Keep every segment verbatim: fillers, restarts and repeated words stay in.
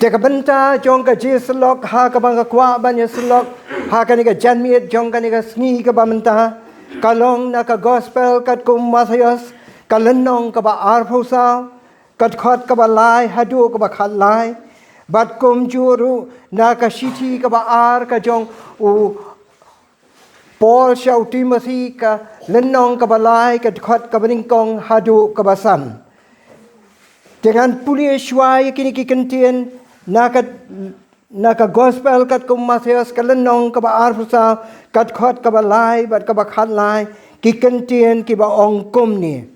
Te ka bynta jong ka jingsyllok ha kaba nga kwah ban ïasyllok ha kane ka janmiet jong kane ka sngi kaba mynta, ka long na ka gospel katkum u Mathaios, ka lynnong kaba arphew saw, ka dkhot kaba lai haduh kaba khatlai. Bad kumjuh ruh na ka shithi kaba ar ka jong u Paul sha u Timothi, ka lynnong kaba lai, ka dkhot kaba nyngkong haduh kaba san. Te ngan pule shuwa ïa kine ki kyntien na ka, na ka gospel katkum u Mathaios, ka lynnong kaba arphew saw, ka dkhot kaba lai bad kaba khatlai, ki kyntien kiba ong kumne: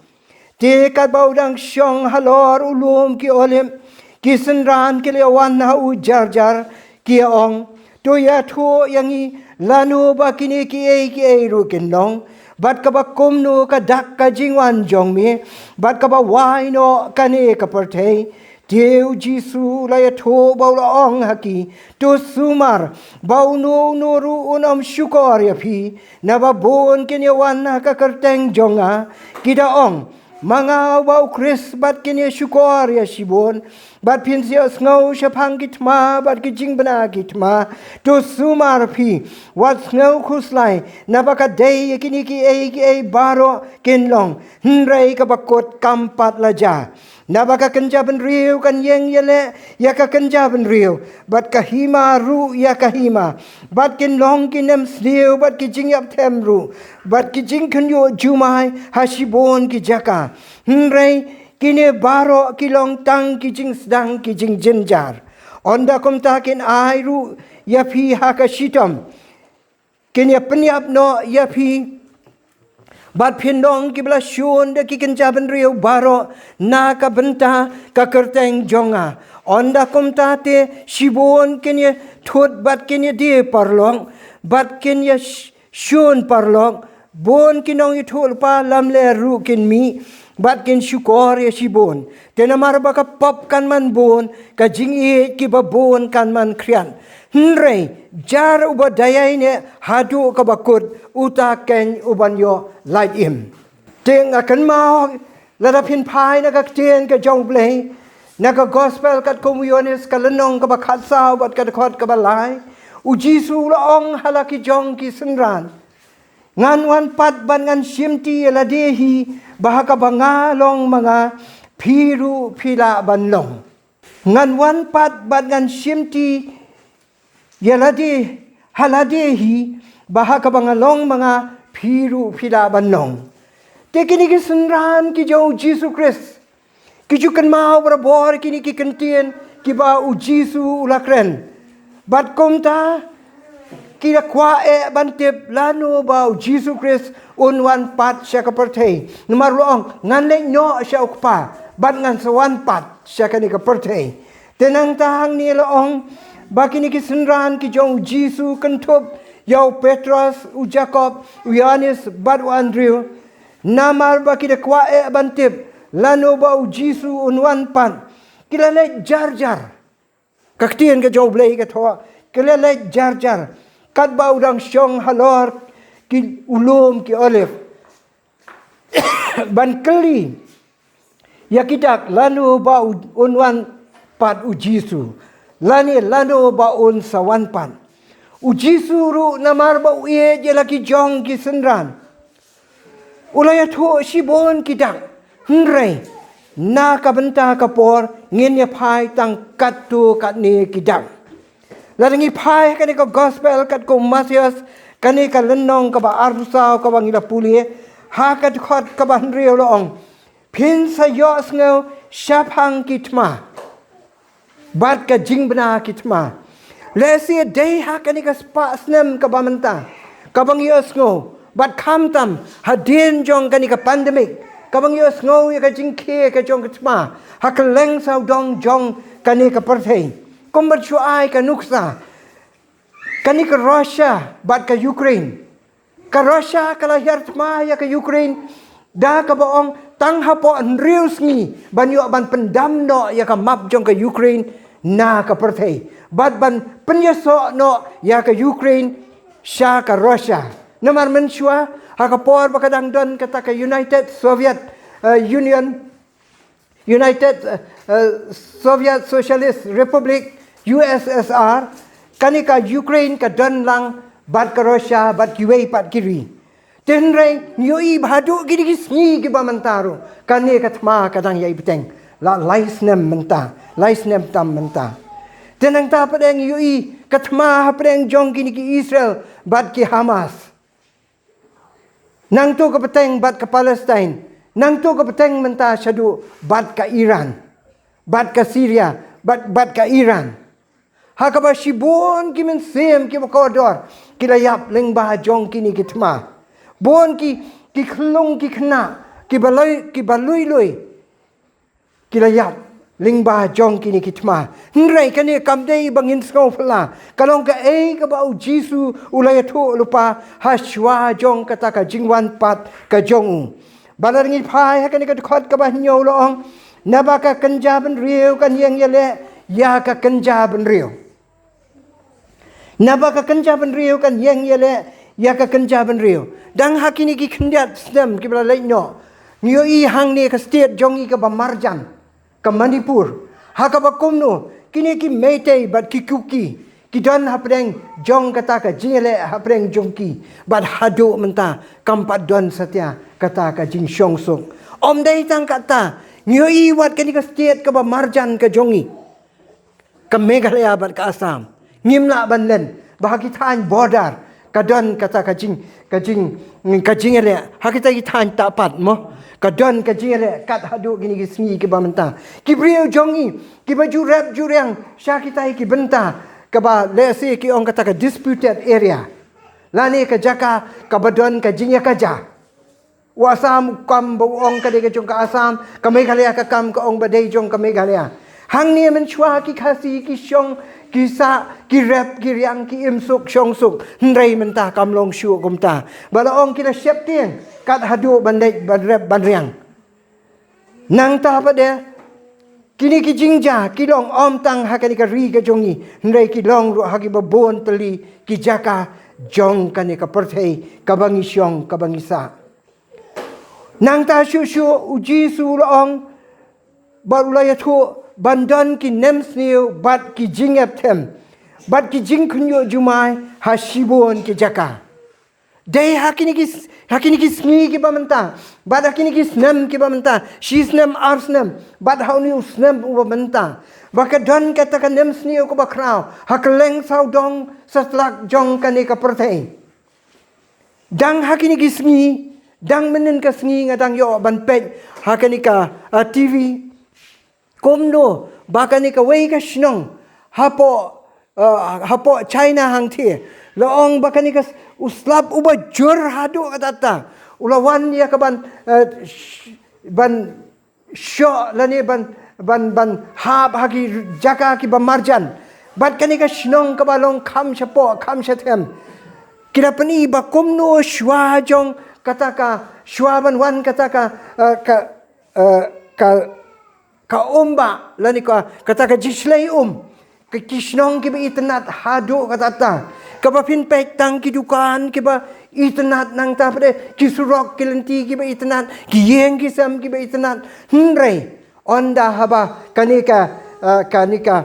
Te katba u dang shong halor u lum ki Olib, ki synran ki la wan ha u jar jar, ki ong: To ïathuh ïa ngi lano ba kine kiei kiei ruh kin long, bad kaba kumno ka dak ka jingwan jong me, bad kaba wai noh kane ka pyrthei. Te u Jisu u la ïathuh bad u la ong ha ki: To sumar ba uno uno ruh un ym shukor ïa phi, naba bun kin ïawan ha ka kyrteng jong nga, ki da ong: Ma nga uba u Khrist, bad kin ïashukor ïa shibun, bad phin sa ïohsngew shaphang ki thma bad ki jingbna ki thma. To sumar phi, wat sngew khuslai, naba ka dei ïa kine kiei kiei baroh kin long, hynrei kaba kut kam pat la jia. Naba ka kynja bynriew kan ïeng ïaleh ïa ka kynja bynriew, bad ka hima ruh ïa ka hima, bad kin long ki nemsniew bad ki jingïapthem ruh, bad ki jingkhynñiuh jumai ha shibun ki jaka. Hynrei kine baroh ki long tang ki jingsdang ki jingjynjar. Ynda kumta kin ai ruh ïa phi ha ka shitom, kin ïapynïap noh ïa phi, bad phin long kiba la shun da ki kynja bynriew baroh na ka bynta ka kyrteng jong nga. Ynda kumta te shibun kin ïathut bad kin ïadie paralok, bad kin ïa sh-, shun paralok, bun ki nongïathuhlypa lamler ruh kin mih, bad kin shukor ïa shibun. Te namar ba ka pop kan manbun, ka jingïeit kiba bun kan mankhriat. Hynrei jar uba da ïaineh haduh kaba kut, uta keiñ u ban ïoh lait im. Te nga kynmaw, lada phin phai na ka ktien ka jong U Blei, na ka gospel katkum u Ïoannis, ka lynnong kaba khatsaw bad ka dkhot kaba lai, u Jisu u la ong ha la ki jong ki synran: Ngan wan pat bad ngan shimti ïa lade hi, ba ha kaba nga long ma nga, phi ruh phi lah ban long. Ngan wan pat bad ngan shimti ïa lade, ha lade hi, ba ha kaba nga long ma nga, phi ruh phi lah ban long. Te kine ki synran ki jong u Jisu Khrist ki ju kynmaw barabor kine ki kyntien kiba u Jisu u la kren. Bad kumta ki la kwah eh ban tip lano ba u Jisu Khrist un wan pat sha ka pyrthei. Namar u la ong: Ngan leit noh sha u Kpa, bad ngan sa wan pat sha kane ka pyrthei. Te nangta hangne la ong ba kine ki synran ki jong u Jisu kynthup ïa u Petros, u Jakob, u Ïoannis bad u Andriu. Namar ba ki da kwah eh ban tip lano ba u Jisu un wan pat, ki la leit jar jar. Ka ktien ka jong U Blei ka thoh, ki la leit jar jar, katba u dang shong halor ki, u lum ki Olib, ban kylli ïa ki dak lano ba u, un wan pat u Jisu, lane lano ba un sa wan pat. U Jisu ruh namar ba u ïeit ïa la ki jong ki synran, u la ïathuh shibun ki dak. Hynrei na ka bynta ka por ngin ïa phai tang katto katne ki dak. Lada ngi phai ha kane ka gospel katkum u Mathaios, kane ka lynnong kaba arphew saw kaba ngi la pule, ha ka dkhot kaba hynriew la ong: Phin sa ïohsngew shaphang ki thma bad ka jingbna ki thma. Lehse dei ha kane ka spah snem kaba mynta kaba ngi ïohsngew, bad khamtam hadien jong kane ka pandemic, kaba ngi ïohsngew ïa ka jingkhie ka jong ka thma ha kylleng sawdong jong kane ka pyrthei. Kumba shu ai ka nuksa, kane ka Russia bad ka Ukraine. Ka Russia ka la hiar thma ïa ka Ukraine da kaba ong tang hapoh hynriew sngi ban ïoh ban pyndam noh ïa ka map jong ka Ukraine na ka pyrthei, bad ban pynïasoh noh ïa ka Ukraine sha ka Russia. Namar mynshuwa, ha ka por ba ka dang don kata ka United Soviet, eh, Union, United, eh, eh, Soviet Socialist Republic, U S S R, kane ka Ukraine ka don lang bad ka Russia bad kiwei pat ki ri. Te hynrei ngi ïohi ba haduh kine ki sngi kiba mynta ruh kane ka thma ka dang ïai bteng la lai snem mynta, lai snem tam mynta. Te nangta pat ngi ïohi ka thma hapdeng jong kine ki Israel bad ki Hamas. Nangta ka bteng bad ka Palestine. Nangta ka bteng mynta shaduh bad ka Iran, bad ka Syria, bad, bad ka Iran. Ha kaba shibun ki mynsiem kiba kordor ki la ïap lyngba jong kine ki thma. Bun ki, ki khyllung ki khynnah kiba lui, kiba lui lui ki la ïap lyngba jong kine ki thma. Hynrei kane kam dei ba ngin sngew phylla. Ka long kaei kaba u Jisu u la ïathuh lypa ha shuwa jong kata ka jingwan pat ka jong u. Ba la ngi phai ha kane ka dkhot kaba hynñiew la ong, naba ka kynja bynriew kan ïeng ïaleh ïa ka kynja bynriew. Naba ka kynja bynriew kan ïeng ïaleh ïa ka kynja bynriew. Dang ha kine ki khyndiat snem kiba la leit noh, ngi ïohi hangne ka state jong ngi kaba marjan, ka Manipur, ha kaba kumno kine ki Meitei bad ki Kuki ki don hapdeng jong kata ka jingïaleh hapdeng jong ki, bad haduh mynta kam pat don satia kata ka jingshongsuk. Ym dei tang kata, ngi ïohi wat kane ka state kaba marjan ka jong ngi, ka Meghalaya bad ka Assam, ngim lah ban len ba ha ki thaiñ border ka don kata ka jing, ka jing, ka jingïaleh. Ha kita ki thaiñ tah pat mo, ka don ka jingïaleh kat haduh kine ki sngi kiba mynta. Ki briew jong ngi kiba ju rep ju riang sha kita ki bynta kaba lehse ki ong kata ka disputed area, lane ka jaka kaba don ka jingïakajia. U Assam u kam ba u ong ka dei ka jong ka Assam, ka Meghalaya ka kam ka ong ba dei jong ka Meghalaya. Hangne mynshuwa ki Khasi ki shong, ki sah, ki rep ki riang, ki im suk shong suk. Hynrei mynta kam long shuh kumta. Ba la ong ki la sheptieng kat haduh ban dei ban rep ban riang. Nangta pat de kine ki jingjia ki long ym tang ha kane ka ri ka jong ngi, hynrei ki long ruh ha kiba bun tylli ki jaka jong kane ka pyrthei kaba ngi shong, kaba ngi sah. Nangta shuh shuh u Jisu u la ong bad u la ïathuh ban don ki nemsniew bad ki jingïapthem bad ki jingkhynñiuh jumai ha shibun ki jaka. Dei ha kine ki s-, ha kine ki sngi kiba mynta, bad ha kine ki snem kiba mynta, shi snem ar snem, bad ha une u snem uba mynta, ba ka don kata ka nemsniew kaba khraw ha kylleng sawdong satlak jong kane ka pyrthei. Dang ha kine ki sngi, dang mynnin ka sngi nga dang ïoh ban peit ha kane ka, ah, T V. Kumno ba kane kawei ka shnong hapoh, ah, hapoh China hangthie, la ong ba kane ka s-, u slap uba jur haduh katta katta u la wan ïa ka ban, ah, sh-, ban shoh lane ban, ban, ban hap ha ki jaka kiba marjan. Bad kane ka shnong kaba long kham shapoh kham shathem, ki la pyni ba kumno shuwa jong kata ka, shuwa ban wan kata ka, eh, ka, eh, ka, ka um ba lane ka, kata ka jingshlei um, ka ki shnong kiba itynnad haduh katta katta, kaba phin peit tang ki dukan kiba itynnad, nangta pat de ki surok ki lynti kiba itynnad, ki ïing ki sem kiba itynnad. Hynrei ynda haba kane ka, eh, kane ka,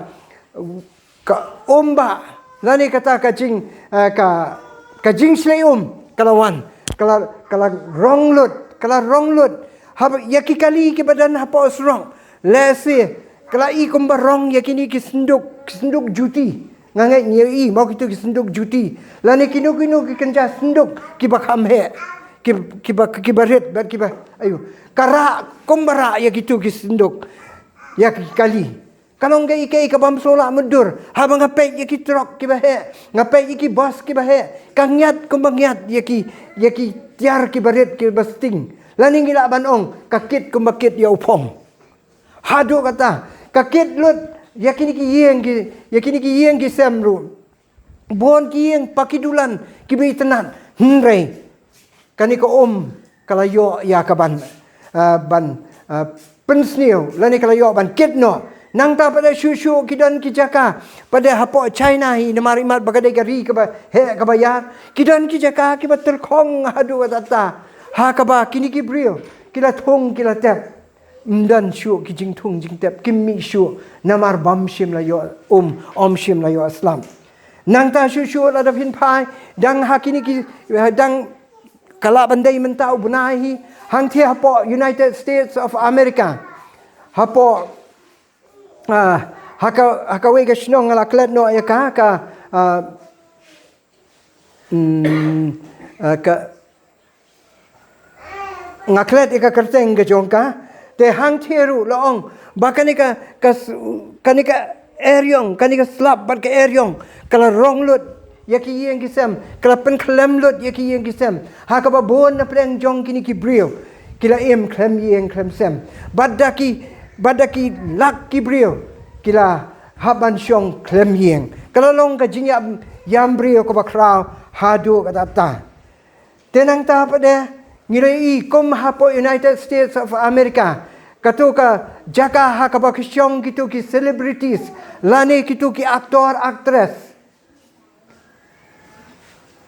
ka um ba lane kata ka jing, eh, ka, ka jingshlei um ka la wan, ka la, ka la rong lut, ka la rong lut. Haba ïa ki kali kiba don hapoh surok, lehse ka la i kumba rong ïa kine ki synduk, ki synduk juti. Nga ngeit ngi ïohi mo kito ki synduk juti, lane kino kino ki kynja synduk kiba kham heh, ki, kiba, kiba rit bad kiba, ayu, ka rah kumba rah ïa kito ki synduk, ïa ki kali. Ka long kaei kaei ka bym shu lah mutdur. Haba nga peit ïa ki trok kiba heh, nga peit ïa ki bus kiba heh, ka ngiat kumba ngiat ïa ki, ïa ki tiar kiba rit kiba sting. Lane ngi lah ban ong ka kit kumba kit ïa u phong. Haduh katta ka kit lut ïa kine ki ïing ki, ïa kine ki ïing ki sem ruh. Bun ki ïing pa ki dulan kiba itynnad, hynrei kane ka um ka la ïoh ïa ka ban, ah, ban, ah, pynsniew lane ka la ïoh ban kit noh. Nangta pat de shuh shuh ki don ki jaka pat de hapoh China hi, namar imat ba ka dei ka ri kaba heh kaba ïar, ki don ki jaka kiba tyrkhong haduh katta katta, ha kaba kine ki briew ki la thung ki la tep. Ym don shuh ki jingthung jingtep, kim mih shuh, namar bym shym la ïoh um, ym shym la ïoh slap. Nangta shuh shuh lada phin phai, dang ha kine ki, dang ka lah ban dei mynta u bnai hi, hangtei hapoh United States of America. Hapoh, ah, ha ka, ha kawei ka shnong nga la klet noh ïa ka, ka, ah, mm, ah, ka, nga klet ïa ka kyrteng ka jong ka, te hangtei ruh la ong ba kane ka, ka s-, kane ka eriong, kane ka slap bad ka eriong, ka la rong lut ïa ki ïing ki sem, ka la pynkhlem lut ïa ki ïing ki sem. Ha kaba bun na pdeng jong kine ki briew ki la im khlem ïing khlem sem. Bad da ki, bad da ki lak ki briew ki la hap ban shong khlem ïing. Ka la long ka jingïam, ïam briew kaba khraw haduh katta katta. Te nangta pat de ngi la ïohi kum hapoh United States of America, kato ka jaka ha kaba ki shong kito ki celebrities lane kito ki actor actress.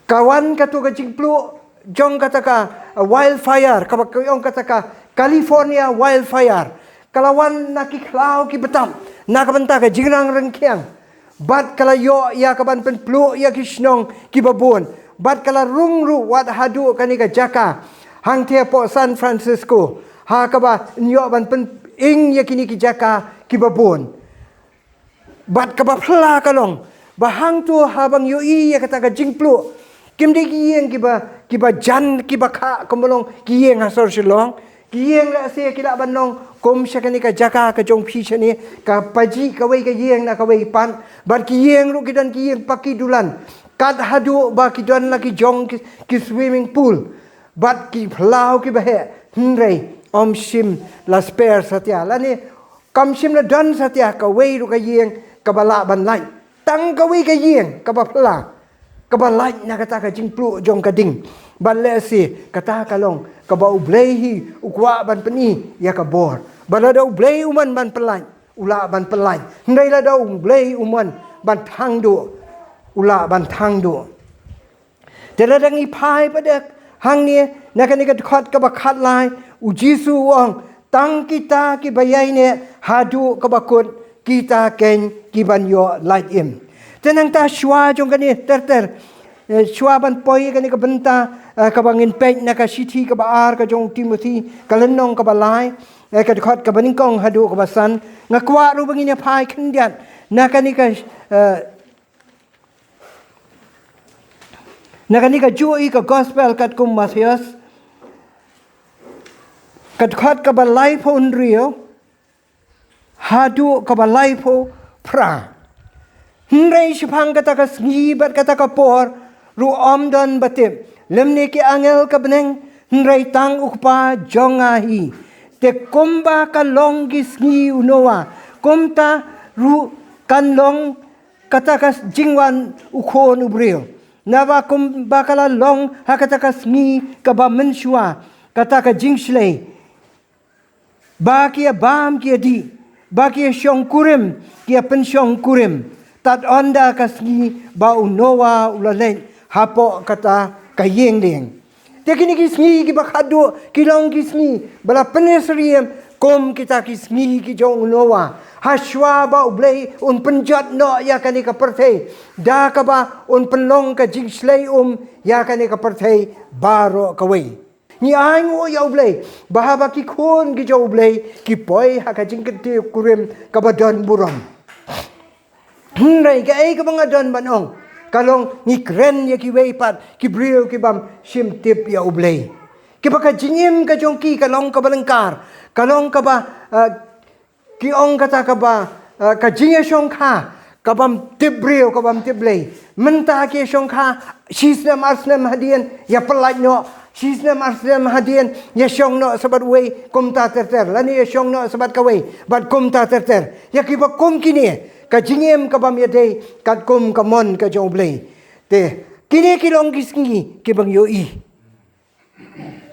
Ka wan kato ka jingpluh jong kata ka, uh, wildfire, kaba ki ong kata ka California wildfire. Ka la wan na ki khlaw ki btap, na ka bynta ka jingrang ryngkhiang. Bad ka la ïoh ïa ka ban pynpluh ïa ki shnong kiba bun. Bad ka la rung ruh wat haduh kane ka jaka hangtei hapoh San Francisco, ha kaba yn ïoh ban pyn-ing ïa kine ki jaka kiba bun. Bad kaba phylla ka long ba hangto haba ngi ïohi ïa kata ka jingpluh, kim dei ki ïing kiba, kiba jan, kiba khah kumba long ki ïing ha sor Shillong. Ki ïing lehse ki lah ban long kum sha kane ka jaka ka jong phi shane, ka pajih kawei ka ïing na kawei pat. Bad ki ïing ruh ki don ki ïing paki dulan, kat haduh ba ki don la ki jong ki, ki swimming pool. Bad ki phyllaw kiba heh, hynrei ym shym la spare satia lane kam shym la don satia kawei ruh ka ïing kaba lah ban lait. Tang kawei ka ïing kaba phylla, kaba lait na kata ka jingpluh jong ka ding. Bad lehse kata ka long kaba U Blei hi u kwah ban pyni ïa ka bor. Bad lada U Blei u mon ban pynlait, u lah ban pynlait. Hynrei lada U Blei u mon ban thang duh, u lah ban thang duh. Te lada ngi phai pat de hangne na kane ka dkhot kaba khatlai, U Jisu u ong, tang kita kiba ïaineh haduh kaba kut, kita keiñ ki ban ïoh lait im. Te nangta shuwa jong kane ter ter, eh, shuwa ban poi kane ka bynta, eh, kaba ngin peit na ka shithi kaba ar ka jong u Timothi, ka lynnong kaba lai, eh, ka dkhot kaba nyngkong haduh kaba san, nga kwah ruh ba ngin ïa phai khyndiat na kane ka, eh, na kane ka juh i ka gospel katkum Mathaios, ka dkhot kaba laiphew hynriew haduh kaba laiphew phra. Hynrei shaphang kata ka sngi bad kata ka por ruh ym don ba tip, lymne ki angel ka bneng, hynrei tang U Kpa jong nga hi. Te kumba ka long ki sngi u Noah, kumta ruh kan long kata ka jingwan u Khun u briew. Naba kumba ka la long ha kata ka sngi kaba mynshuwa, kata ka jingshlei, ba ki ïa bam ki ïa dih, ba ki ïa shong kurim ki ïa pynshong kurim, tad ynda ka sngi ba u Noah u la leit hapoh kata ka ïing lieng. Te kine ki sngi kiba khatduh ki long ki sngi ba la pynïasyriem kum kita ki sngi ki jong u Noah, ha shuwa ba U Blei un pynjot noh ïa kane ka pyrthei, da kaba un pynlong ka jingshlei um ïa kane ka pyrthei baroh kawei. Ngi ainguh ïa U Blei ba haba ki khun ki jong U Blei ki poi ha ka jingkyntiew kurim kaba don burom. Hynrei kaei kaba nga don ban ong, ka long ngi kren ïa kiwei pat ki briew ki bym shym tip ïa U Blei, kiba ka jingim ka jong ki ka long kaba lyngkar, ka long kaba, eh, ki ong kata kaba, eh, ka jingïashongkha kabym tip briew, kabym tip Blei. Mynta ki ïashongkha, shi snem ar snem hadien ïa pyllait noh, shi snem ar snem hadien ïa shong noh shabar wei kumta ter ter, lane ïa shong noh shabar kawei bad kumta ter ter. Ïa kiba kum kine, ka jingim kabym ïadei katkum ka mon ka jong U Blei. Te kine ki long ki sngi kiba ngi ïohi.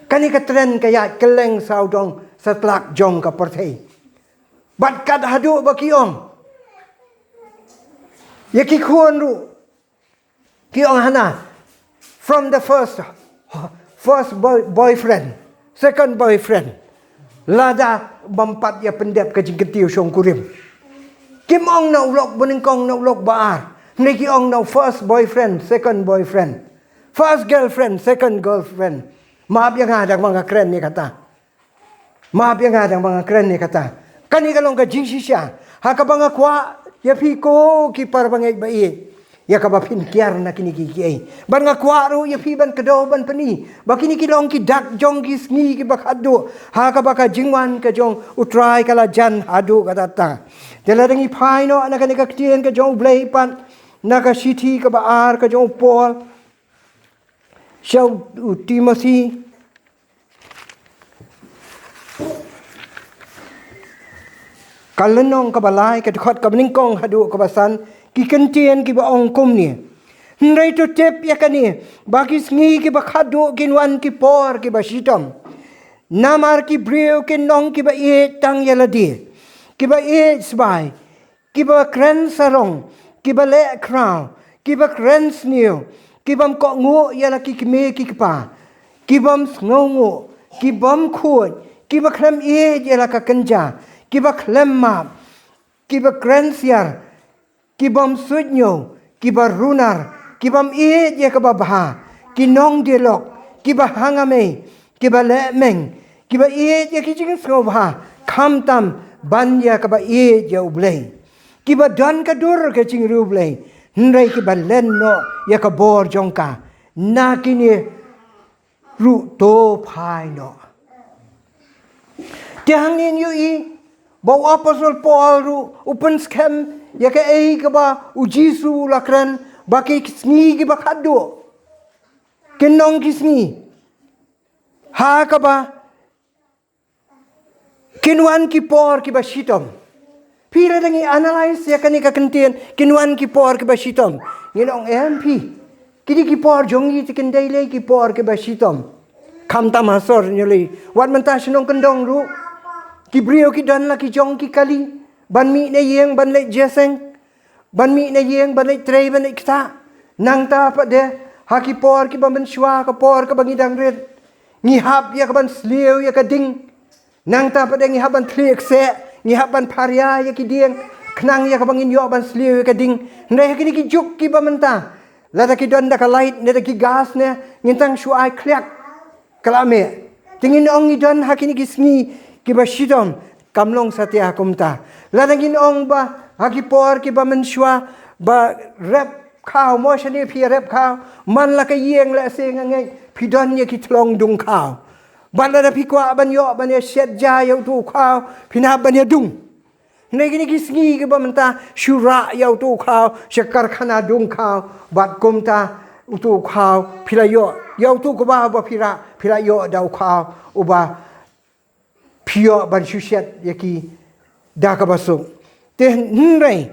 Kane ka tren ka ïaid kylleng sawdong satlak jong ka pyrthei. Bad kat haduh ba ki ong ïa ki khun ruh, ki ong hana, from the first, first boy, boyfriend, second boyfriend, Lada bym pat ïa pyndep ka jingkyntiew shongkurim. Kim ong na u lok banyngkong, na u lok ba ar. Hynrei ki ong na u first boyfriend, second boyfriend, first girlfriend, second girlfriend. Map ïa nga dang ba nga kren ïa kata. Map ïa nga dang ba nga kren ïa kata. Kane ka long ka jingshisha ha kaba nga kwah ïa phi ko ki parabangeit ba ïeit, ïa kaba phin kiar na kine ki kiei. Bad nga kwah ruh ïa phi ban kdew ban pyni ba kine ki long ki dak jong ki sngi kiba khatduh ha kaba ka jingwan ka jong U Trai ka la jan haduh katta. Te lada ngi phai noh na kane ka ktien ka jong U Blei pat, na ka shithi kaba ar ka jong u Paul sha u Timothi, ka lynnong kaba lai, ka dkhot kaba nyngkong haduh kaba san, ki kyntien kiba ong kumne: Hynrei to tip ïa kane, ba ki sngi kiba khatduh kin wan ki por kiba shitom. Namar ki briew kin long kiba ïeit tang ïa lade, kiba ïeit sbai, kiba kren sarong, kiba leh khraw, kiba kren sniew, kibym kohnguh ïa la ki kmie ki kpa, kibym sngewnguh, kibym khuid, kiba khlem ïeit ïa la ka kynja, kiba khlem map, kiba kren siar, kibym suidñiew, kiba runar, kibym ïeit ïa kaba bha, ki nongdialog, kiba hangamei, kiba lehmeng, kiba ïeit ïa ki jingsngewbha khamtam ban ïa kaba ïeit ïa U Blei, kiba don ka dur ka jingriewblei, hynrei kiba len noh ïa ka bor jong ka. Na kine ruh to phai noh. Te hangne ngi ïohi ba u Apostol Paul ruh u pynskhem ïa kaei kaba U Jisu u la kren, ba ki sngi kiba khatduh kin long ki sngi ha kaba kin wan ki por kiba shitom. Phi, lada ngi analyse ïa kane ka kyntien, kin wan ki por kiba shitom, ngin ong, em phi, kine ki por jong ngi te kin dei lei ki por kiba shitom. Khamtam ha sor New Delhi, wat mynta shnong kyndong ruh, ki briew ki don la ki jong ki kali ban mih na ïing ban leit jingïaseng, ban mih na ïing ban leit trei ban leit ktah. Nangta pat de, ha ki por kiba mynshuwa, ka por kaba ngi dang rit, ngi hap ïa ka ban sliew ïa ka ding. Nangta pat de ngi hap ban thli kseh, ngi hap ban pharia ïa ki dieng, khnang ïa kaba ngin ïoh ban sliew ïa ka ding. Hynrei ha kine ki juk kiba mynta, lada ki don da ka light ne da ki gas ne, ngin tang shu ai khliak ka la meh. Te ngin ong ngi don ha kine ki sngi kiba shitom, kam long satia kumta. Lada ngin ong ba ha ki por kiba mynshuwa ba rep khaw, mo shane phi rep khaw, man la ka ïing lehse nga ngeit phi don ïa ki thlong dung khaw. Bad lada phi kwah ban ïoh ban ïa shet ja ïa utu u khaw, phin hap ban ïa dung. Hynrei kine ki sngi kiba mynta, shu rah ïa utu u khaw sha karkhana dung khaw, bad kumta utu u khaw phi la ïoh, ïa utu u khaw ba phi rah, phi la ïoh da u khaw uba phi ïoh ban shu shet ïa ki da kaba suk. Te hynrei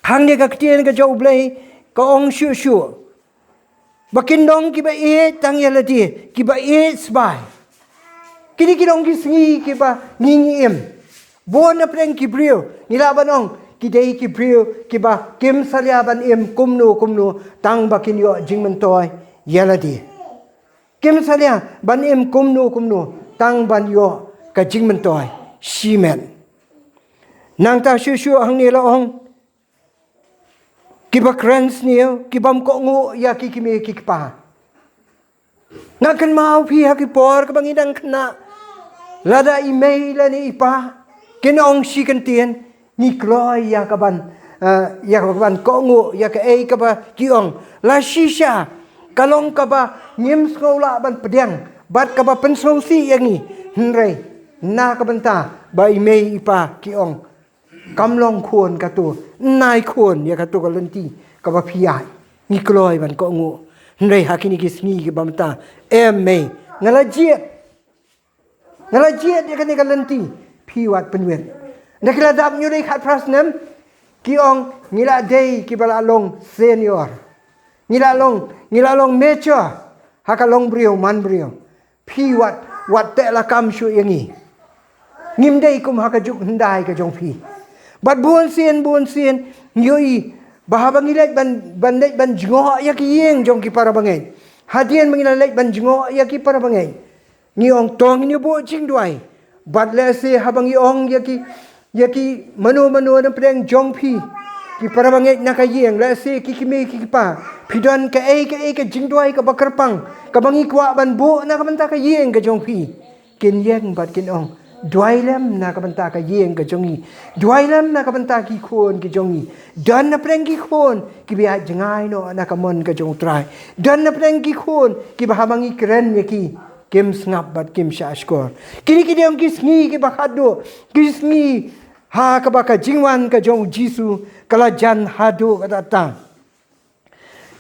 hangne ka ktien ka jong U Blei ka ong shuh shuh ba kin long kiba ïeit tang ïa lade, kiba ïeit sbai. Kine ki long ki sngi kiba ngi ngi im. Bun na pdeng ki briew ngi lah ban ong ki dei ki briew kiba kim salia ban im kumno kumno tang ba kin ïoh jingmyntoi ïa lade. Kim salia ban im kumno kumno tang ban ïoh ka jingmyntoi shimet. Nangta shuh shuh hangne la ong, kiba kren sniew, kibym kohnguh ïa ki kmie ki kpa. Nga kynmaw phi ha ki por kaba ngi dang khynnah, lada i mei lane i pa kin ong shi kyntien, ngi kloi ïa ka ban, eh, ïa ka ban kohnguh ïa kaei kaba ki ong. La shisha ka long kaba ngim sngew lah ban pdiang bad kaba pynsngewsih ïa ngi. Hynrei na ka bynta ba i mei i pa ki ong, kam long khun katu, nai khun ïa katu ka lynti kaba phi ïaid, ngi kloi ban kohnguh. Hynrei ha kine ki sngi kiba mynta, em mei, nga la jied, nga la jied ïa kane ka lynti, phi wat pynwit. Nda ki la dap hynñiew dei khatphra snem, ki ong ngi la dei kiba la long senior, ngi la long, ngi la long mature ha ka long briew man briew. Phi wat, wat teh lakam shuh ïa ngi. Ngim dei kum ha ka juk hyndai ka jong phi. Bad bun sien, bun sien, ngi ïohi ba haba ngi leit ban, ban leit ban jngoh ïa ki ïing jong ki parabangeit, hadien ba ngi la leit ban jngoh ïa ki parabangeit, ngi ong to ngin ïa buh jingduwai. Bad lehse haba ngi ong ïa ki, ïa ki mano mano na pdeng jong phi, ki para bangeit na ka ïing, lehse ki kmie ki kpa, phi don kaei kaei ka jingduwai kaba kyrpang, kaba ngi kwah ban buh na ka bynta ka ïing ka jong phi. Kin ïeng bad kin ong, duwai lem na ka bynta ka ïing ka jong ngi. Duwai lem na ka bynta ki khun ki jong ngi. Don na pdeng ki khun kiba ïaid jngai noh na ka mon ka jong U Trai. Don na pdeng ki khun kiba haba ngi kren ïa ki, kim sngap bad kim shahshkor. Kine ki dei ki sngi kiba khadduh, ki sngi ha kaba ka jingwan ka jong U Jisu ka la jan haduh katta katta.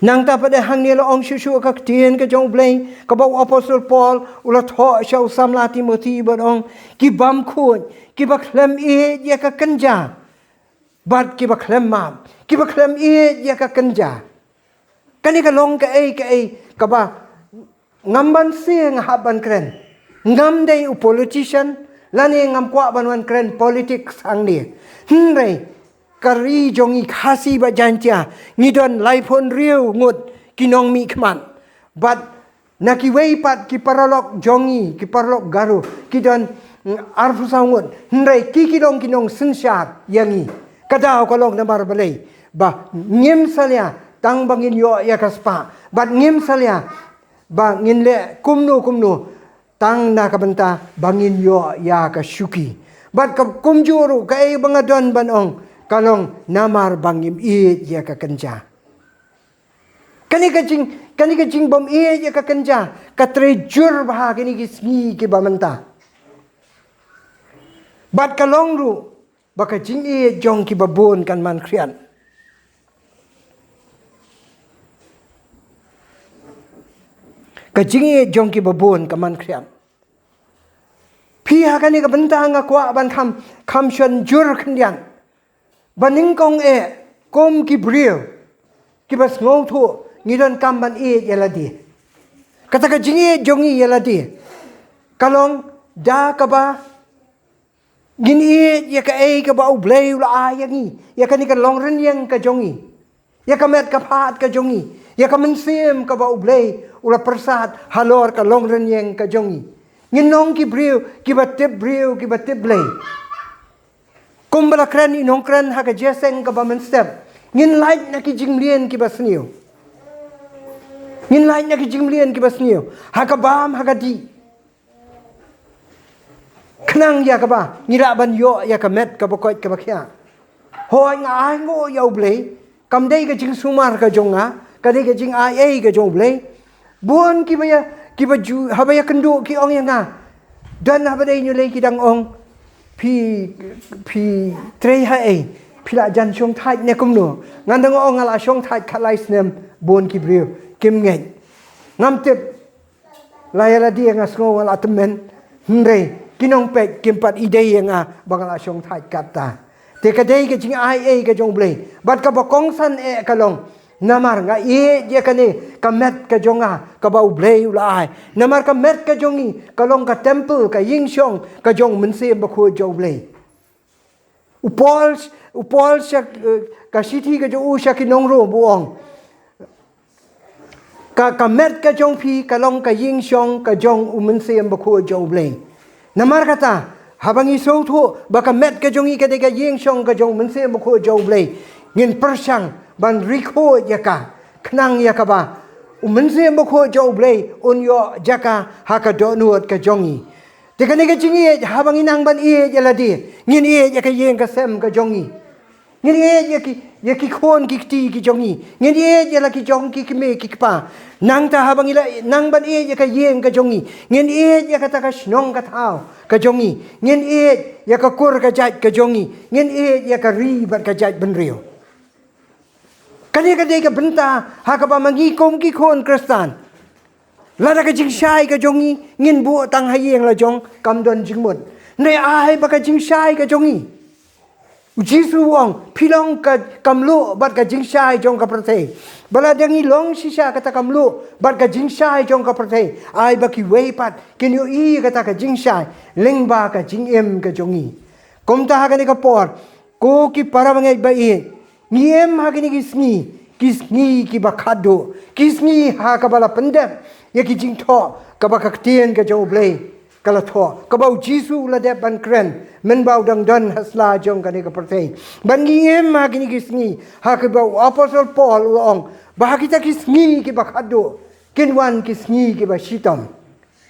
Nangta pat hangne la ong shuh shuh ka ktien ka jong U Blei, kaba u apostol Paul u la thoh sha u samla Timothi bad ong, ki bym khuid, kiba khlem ïeit ïa ka kynja, bad kiba khlem map, kiba khlem ïeit ïa ka kynja. Kane ka long kaei kaei kaba ngam banse nga hap ban kren. Ngam dei u politician, lane ngam kwah ban wan kren politics hangne. Hynrei ka ri jong ngi Khasi bad Jaiñtia, ngi don laiphew hynriew ngut ki nongmihkhmat. Bad na kiwei pat ki paralok jong ngi, ki paralok Garo, ki don, mm, arphew saw ngut. Hynrei ki ki long ki nongsynshar ïa ngi. Ka daw ka long namar balei? Ba ngim salia tang ba ngin ïoh ïa ka spah. Bad ngim salia ba ngin leh kumno kumno tang na ka bynta ba ngin ïoh ïa ka shuki. Bad ka kumjuh ruh kaei ba nga don ban ong, ka long namar ba ngim ïeit ïa ka kynja. Kane ka jing, kane ka jingbym ïeit ïa ka kynja ka trei jur bha ha kine ki sngi kiba mynta. Bad ka long ruh ba ka jingïeit jong kiba bun kan man khriat. Ka jingïeit jong kiba bun ka man khriat. Phi, ha kane ka bynta nga kwah ban kham, kham shon jur khyndiat. Ba nyngkong eh, kum ki briew kiba sngewthuh, ngi donkam ban ïeit ïa lade. Kata ka jingïeit jong ngi ïa lade ka long da kaba ngin ïeit ïa kaei kaba U Blei u la ai ïa ngi, ïa kane ka longrynïeng ka jong ngi, ïa ka met ka phad ka jong ngi, ïa ka mynsiem kaba U Blei u la pyrsad halor ka longrynïeng ka jong ngi. Ngin long ki briew kiba tip briew, kiba tip Blei. Kumba la kren i nongkren ha ka jingïaseng kaba mynstep, ngin lait na ki jingmlien kiba sniew. Ngin lait na ki jingmlien kiba sniew ha ka bam, ha ka dih. Khnang ïa kaba ngi lah ban ïoh ïa ka met kaba koit kaba khiah. Hooid, nga ainguh ïa U Blei, kam dei ka jingsumar ka jong nga, ka dei ka jingaiei ka jong U Blei. Bun kiba ïa, kiba ju, haba ïakynduh ki ong ïa nga, don haba dei ñiulei ki dang ong, phi, phi trei haei, phi la jan shongthait ne kumno? Ngan dang ong nga la shongthait khatlai snem. Bun ki briew kim ngeit. Ngam tip, la ïa lade nga sngew nga la tymmen. Hynrei ki nongpeit kim pat ïadei ïa nga ba nga la shongthait katta. Te ka dei ka jingaiei ka jong U Blei. Bad kaba kongsan eh ka long, namar nga ïeit ïa kane ka met ka jong nga kaba U Blei u la ai. Namar ka met ka jong ngi ka long ka temple, ka ïingshong ka jong U Mynsiem Bakhuid jong U Blei. U Paul, u Paul sha, eh, ka shithi ka jong u sha ki nong Rom u ong, ka, ka met ka jong phi ka long ka ïingshong ka jong U Mynsiem Bakhuid jong U Blei. Namar kata, haba ngi sngewthuh ba ka met ka jong ngi ka dei ka ïingshong ka jong U Mynsiem Bakhuid jong U Blei, ngin pyrshang ban ri khuid ïa ka, khnang ïa kaba U Mynsiem Bakhuid jong U Blei un ïoh jaka ha ka dohnud ka jong ngi. Te kane ka jingïeit, haba ngi nang ban ïeit ïa lade, ngin ïeit ïa ka ïing ka sem ka jong ngi. Ngin ïeit ïa ki, ïa ki khun ki kti ki jong ngi. Ngin ïeit ïa la ki jong ki kmie ki kpa. Nangta haba ngi la nang ban ïeit ïa ka ïing ka jong ngi, ngin ïeit ïa kata ka shnong ka thaw ka jong ngi. Ngin ïeit ïa ka kur ka jait ka jong ngi. Ngin ïeit ïa ka ri bad ka jait bynriew. Kane ka dei ka bynta ha kaba ma ngi kum ki khun Khristan, lada ka jingshai ka jong ngi ngin buh tang ha ïing la jong, kam don jingmut. Hynrei ai ba ka jingshai ka jong ngi, U Jisu u ong, phi long ka, ka mluh bad ka jingshai jong ka pyrthei. Ba lada ngi long shisha kata ka mluh bad ka jingshai jong ka pyrthei, ai ba kiwei pat kin ïohi kata ka jingshai lyngba ka jingim ka jong ngi. Kumta ha kane ka por, ko ki para bangeit ba ïeit, ngi im ha kine ki sngi, ki sngi kiba khadduh, ki sngi ha kaba la pyndep ïa ki jingthoh kaba ka ktien ka jong U Blei ka la thoh, kaba u Jisu u la dep ban kren mynba u dang don ha sla jong kane ka pyrthei. Bad ngi im ha kine ki sngi, ha kaba u Apostol Paul u la ong ba ha kita ki sngi kiba khadduh kin wan ki sngi kiba shitom.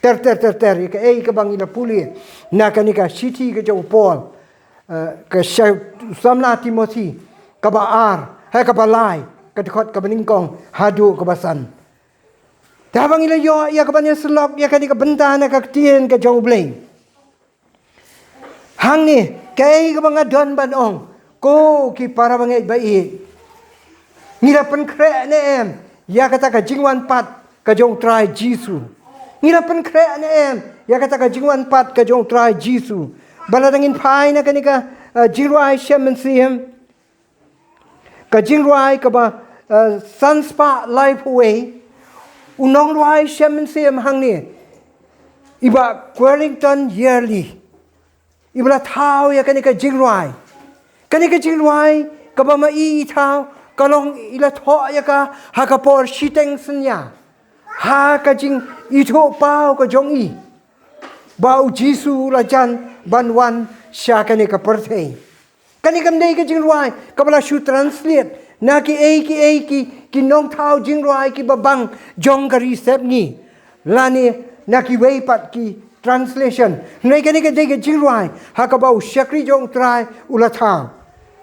Ter ter ter ter, ïa kaei kaba ngi la pule na kane ka shithi ka jong u Paul, eh, ka sha u samla Timothi kaba ar, ha kaba lai, ka dkhot kaba nyngkong haduh kaba san. Te haba ngi la ïoh ïa kaban ïasyllok ïa kane ka bynta na ka ktien ka jong U Blei, hangne kaei kaba nga don ban ong, ko ki para bangeit ba ïeit, ngi la pynkhreh ne em ïa kata ka jingwan pat ka jong U Trai Jisu? Ngi la pynkhreh ne em ïa kata ka jingwan pat ka jong U Trai Jisu? Ba lada ngin phai na kane ka, eh, jingrwai Shem Mynsiem, ka jingrwai kaba, eh, san spah laiphew wei, u nongrwai Shem Mynsiem hangne, i Bah Quarrington Yearly, i ba la thaw ïa kane ka jingrwai. Kane ka jingrwai kaba ma i i thaw, ka long i la thoh ïa ka ha ka por shiteng synñia, ha ka jingithuh paw ka jong i ba u Jisu u la jan ban wan sha kane ka pyrthei. Kane kam dei ka jingrwai kaba la shu translate na kiei kiei ki, ki nongthaw jingrwai kiba bang jong ka ri sepngi, lane na kiwei pat ki translation. Hynrei kane ka dei ka jingrwai ha kaba u shakri jong U Trai u la thaw.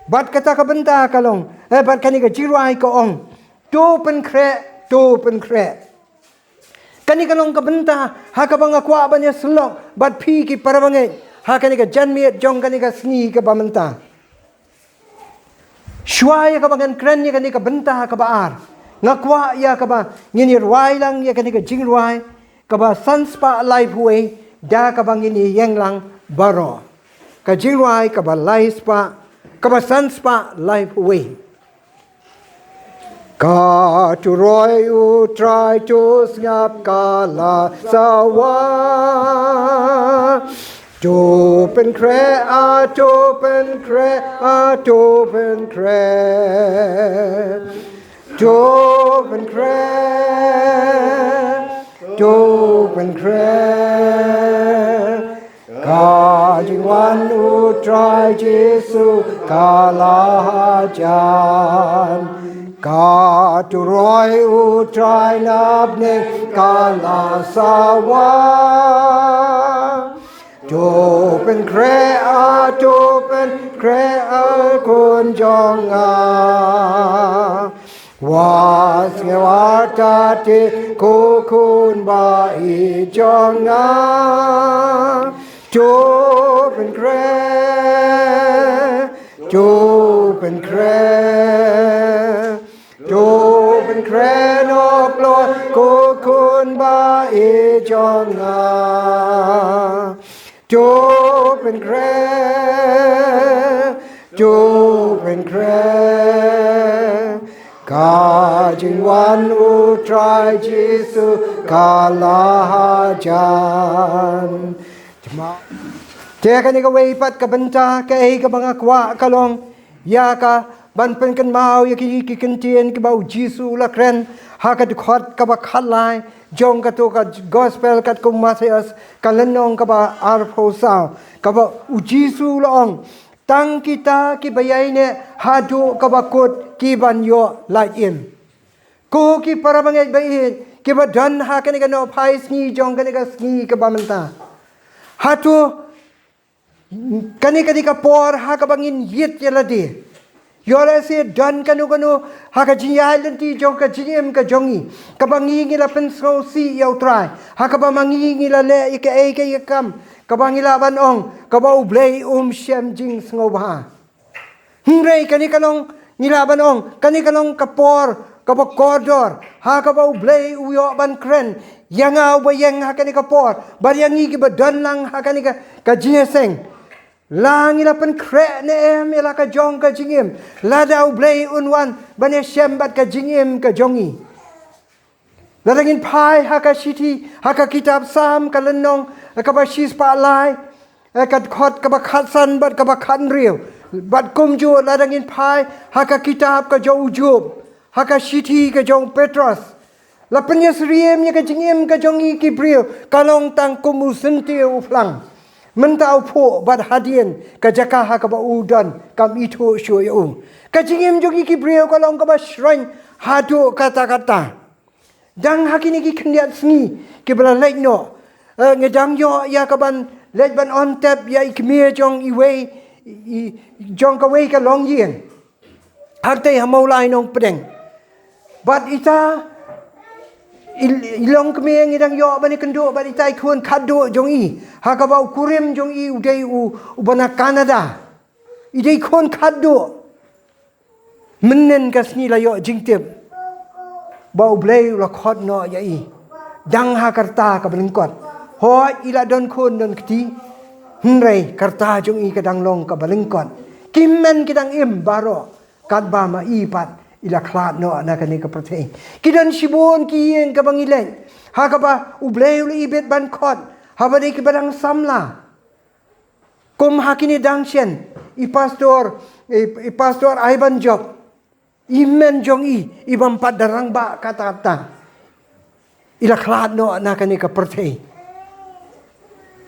Bad kata ka bynta ka long, eh, bad kane ka jingrwai ka ong, to pynkhreh, to pynkhreh. Kane ka long ka bynta ha kaba nga kwah ban ïasyllok bad phi ki para bangeit ha kane ka janmiet jong kane ka sngi kaba mynta. Shuwa ïa kaba ngan kren ïa kane ka bynta kaba ar, nga kwah ïa kaba ngin ïa rwai lang ïa kane ka jingrwai kaba san spah laiphew wei da kaba ngin ïa ïeng lang baroh. Ka jingrwai kaba lai spah, kaba san spah laiphew wei. Ka turoi U Trai, to sngap ka la sawa. To pynkhreh, a to pynkhreh, a to pynkhreh. To pynkhreh, to pynkhreh. Ka jingwan U Trai Jisu ka la hajan. Ka turoi U Trai na bneng ka la sawa. To pynkhreh, a to pynkhreh, a khun jong nga. Wat sngewbha te, ko khun ba ïeit jong nga. To pynkhreh, to pynkhreh, to pynkhreh noh kloi, ko khun ba ïeit jong nga. To pynkhreh, to pynkhreh. Ka jingwan U Trai Jisu ka la hajan. Te kane kawei pat ka bynta kaei kaba nga kwah ka long ïa ka ban pynkynmaw ïa ki, ki kyntien kiba u Jisu u la kren ha ka dkhot kaba khatlai jong kato ka gospel katkum u Mathaios, ka lynnong kaba arphew saw, kaba u Jisu u la ong, tang kita kiba ïaineh haduh kaba kut ki ban ïoh lait im. Ko ki para bangeit ba ïeit kiba don ha kane ka nohphai sngi jong kane ka sngi kaba mynta, hato kane ka dei ka por ha kaba ngin ïit ïa lade? Ïoh lehse don kano kano ha ka jingïaid lynti jong ka jingim ka jong ngi, kaba ngi, ngi la pynsngewsih ïa U Trai, ha kaba ma ngi ngi la leh ïa kaei kaei ka kam kaba ngi lah ban ong kaba U Blei um shem jingsngewbha. Hynrei kane ka long, ngi lah ban ong, kane ka long ka por kaba kordor ha kaba U Blei u ïoh ban kren ïa nga uba ïeng ha kane ka por, bad ïa ngi kiba don lang ha kane ka, ka jingïaseng. La ngi la pynkhreh ne em ïa la ka jong ka jingim, lada U Blei un wan ban ïashem bad ka jingim ka jong ngi? Lada ngin phai ha ka shithi, ha ka kitab Salm, ka lynnong kaba shispah lai, eh, ka dkhot kaba khatsan bad kaba khathynriew, bad kumjuh lada ngin phai ha ka kitab ka jong u Job, ha ka shithi ka jong u Petros, La pynïasyriem ïa ka jingim ka jong ngi ki briew, ka long tang kum u syntiew u phlang. Mynta u phuh bad hadien ka jaka ha kaba u don kam ithuh shuh ïa u. Ka jingim jong ngi ki briew ka long kaba shyrngiew haduh katta katta. Dang ha kine ki khyndiat sngi kiba la leit noh, eh, ngi dang ïoh ïa kaban leit ban on tep ïa i kmie jong iwei, i, jong kawei ka longïing. Hangtei ha Mawlai Nongpdeng. Bad ita i, i longkmie ngi dang ïoh ban ïakynduh bad ita i khun khatduh jong i, ha kaba u kurim jong i u dei u, uba na Canada. I dei khun khatduh. Mynnin ka sngi la ïoh jingtip ba U Blei u la khot noh ïa i. Dang ha ka rta kaba lyngkot. Hooid i la don khun don kti. Hynrei ka rta jong i ka dang long kaba lyngkot. Ki hynmen ki dang im baroh. Katba ma i pat i la khlad noh na kane ka pyrthei. Ki don shibun ki ïing kaba ngi leit. Ha kaba U Blei u la ibit ban khot. Haba dei kiba dang samla. Kum ha kine dang shen, i pastor, i, i pastor Ivan Job, i hynmen jong i, i bym pat da rangbah katta katta. I la khlad noh na kane ka pyrthei.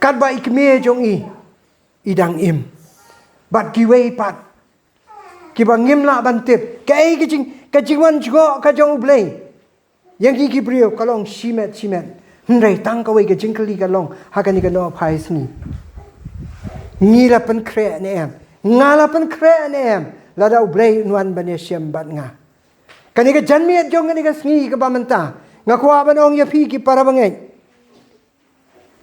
Katba i kmie jong i, i dang im. Bad kiwei pat, kiba ngim lah ban tip. Kaei ka jing, ka jingwan jngoh ka jong U Blei. Ïa ngi ki briew ka long shimet shimet. Hynrei tang kawei ka jingkylli ka long ha kane ka nohphai sngi. Ngi la pynkhreh ne em? Nga la pynkhreh ne em? Lada U Blei un wan ban ïashem bad nga. Kane ka janmiet jong kane ka sngi kaba mynta. Nga kwah ban ong ïa phi ki para bangeit.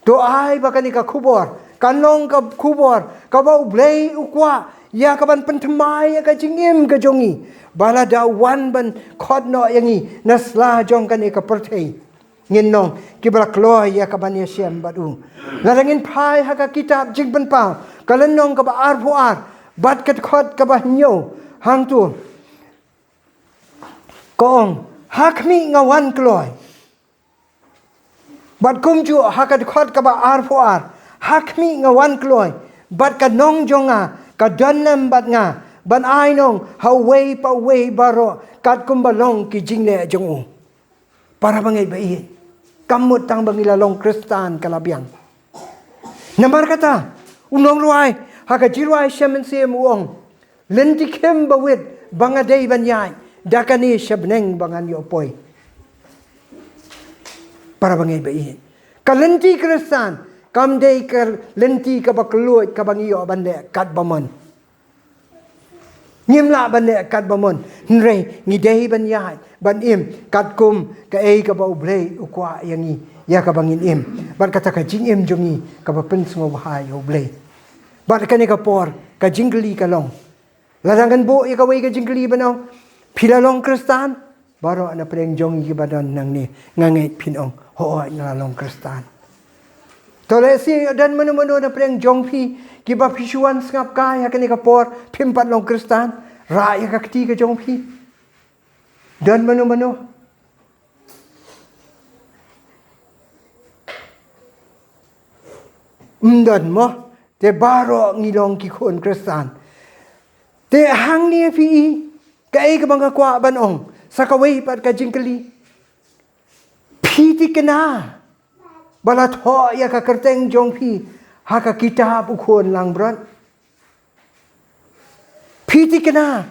To ai ba kane ka khubor kan long ka khubor kaba U Blei u kwah ïa kaban pynthymmai ïa ka jingim ka jong ngi. Ba lada u wan ban khot noh ïa ngi na sla jong kane ka pyrthei. Ngin long kiba la kloi ïa kaban ïashem bad u. Lada ngin phai ha ka kitab Jingpynpaw ka lynnong kaba arphew ar bad ka dkhot kaba hynñiew hangto. Ka ong, ha khmih nga wan kloi. Bad kumjuh ha ka dkhot kaba arphew ar, ha khmih nga wan kloi, bad ka nong jong nga ka don lem bad nga, ban ai nong ha uwei pa uwei baroh katkum ba long ki jingleh jong u. Para bangeit ba ïeit, kam mut tang ba ngi la long Khristan ka la biang. Namar kata, u nongrwai ha ka jingrwai Shem Mynsiem u ong, lynti khim ba wit ba nga dei ban ïaid da kane sha bneng ba ngan ïoh poi. Para bangeit ba ïeit, ka lynti Khristan kam dei ka lynti kaba kylluid kaba ngi ïoh ban leh katba mon. Ngim lah ban leh katba mon, hynrei ngi dei ban ïaid ban im katkum kaei kaba U Blei u kwah ïa ngi ïa kaba ngin im. Bad kata ka jingim jong ngi kaba pynsngewbha ïa U Blei. Bad kane ka por ka jingkylli ka long, lada ngan buh ïa kawei ka jingkylli ban ong, phi la long Khristan? Baroh na pdeng jong ngi kiba don nangne nga ngeit phin ong, hooid nga la long Khristan. To lehse don mano mano na pdeng jong phi kiba phi shu wan sngap kai ha kane ka por phim pat long Khristan. Rah ïa ka kti ka jong phi. Don mano mano? Ym don mo. Te baroh ngi long ki khun Khristan. Te hangne phi i, kaei kaba nga kwah ban ong, sa kawei pat ka jingkylli. Phi thikna ba la thoh ïa ka kyrteng jong phi ha ka kitab u khun langbrot? Phi thikna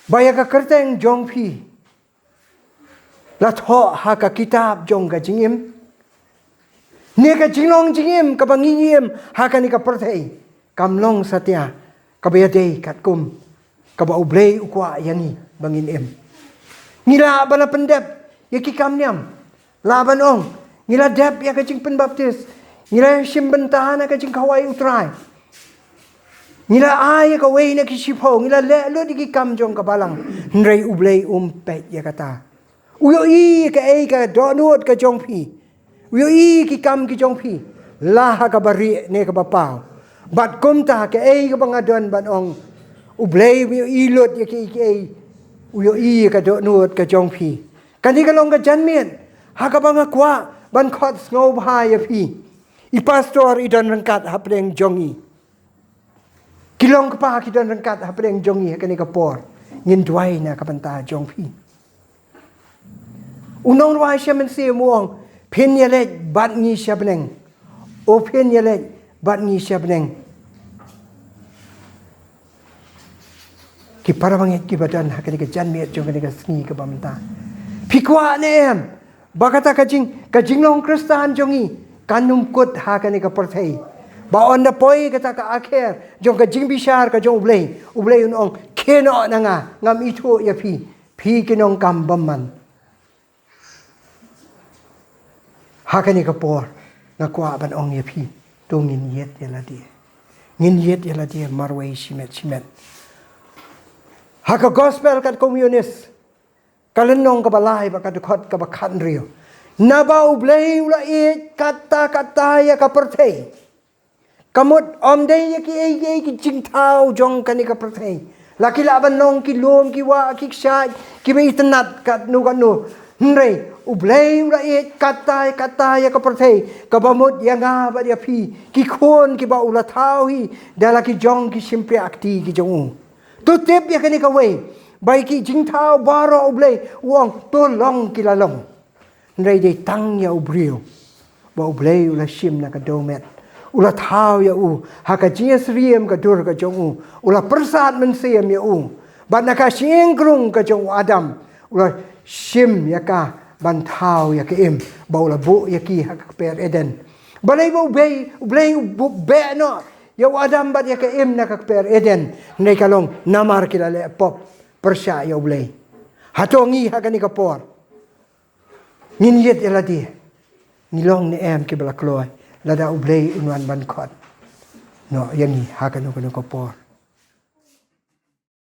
ba ïa ka kyrteng jong phi la thoh ha ka kitab jong ka jingim? Ne ka jinglong jingim kaba ngi im ha kane ka pyrthei kam long satia kaba ïadei katkum kaba U Blei u kwah ïa ngi ba ngin im? Ngi lah ban la pyndep ïa ki kam niam, lah ban ong ngi la dep ïa ka jingpynbaptis, ngi la shim bynta na ka jingkhawai U Trai, ngi la ai ïa kawei na ki shiphew, ngi la leh lut ïa ki kam jong ka balang, hynrei U Blei um peit ïa kata. U ïohi ïa kaei ka dohnud ka jong phi, u ïohi ïa ki kam ki jong phi, la ha kaba rieh ne kaba paw. Bad kumta kaei kaba nga don ban ong, U Blei u ïohi lut ïa kaei kaei, u ïohi ïa ka dohnud ka jong phi. Kane ka long ka janmiet ha kaba nga kwah ban khot sngewbha ïa phi. I pastor i don ryngkat hapdeng jong ngi. Ki long kpa ki don ryngkat hapdeng jong ngi ha kane ka por. Ngin duwai na ka bynta jong phi. U nongrwai sha mynsiem u ong, phin ïaleit bad ngi sha bneng. O phin ïaleit bad ngi sha bneng. Ki para bangeit kiba don ha kane ka janmiet jong kane ka sngi kaba mynta, phi kwah ne em ba kata ka jing, ka jinglong Khristan jong ngi kan ym kut ha kane ka pyrthei? Ba ynda poi kata ka akher jong ka jingbishar ka jong U Blei, U Blei un ong, khie noh na nga, ngam ithuh ïa phi, phi ki nongkam bymman. Ha kane ka por nga kwah ban ong ïa phi, to ngin ïeit ïa lade. Ngin ïeit ïa lade marwei shimet shimet. Ha ka gospel kat komunist, ka lynnong kaba lai bad ka dkhot kaba khathynriew, naba U Blei u la ïeit katta katta ïa ka pyrthei. Ka mut ym dei ïa kiei kiei ki jingthaw jong kane ka pyrthei. La ki lah ban long ki lum, ki wah, ki kshaid, kiba itynnad katno katno. Hynrei U Blei u la ïeit katta katta ïa ka pyrthei, kaba mut ïa nga bad ïa phi, ki khun kiba u la thaw hi da la ki jong ki shympriahkti ki jong u. To tip ïa kane kawei, ba ïa ki jingthaw baroh U Blei u ong to long ki la long. Hynrei dei tang ïa u briew ba U Blei u la shim na ka dewmet, u la thaw ïa u ha ka jingïasyriem ka dur ka jong u, u la pyrsad mynsiem ïa u. Bad na ka shyieng krung ka jong u Adam, u la shim ïa ka ban thaw ïa ka im, ba u la buh ïa ki ha ka kper Eden. Balei ba U Blei, U Blei u buh beh noh ïa u Adam bad ïa ka im na ka kper Eden? Hynrei ka long namar ki la leh pop pyrshah ïa U Blei. Hato ngi ha kane ka por ngin ïeit ïa lade? Ngi long ne em kiba la kloi lada U Blei un wan ban khot noh ïa ngi ha kano kano ka por?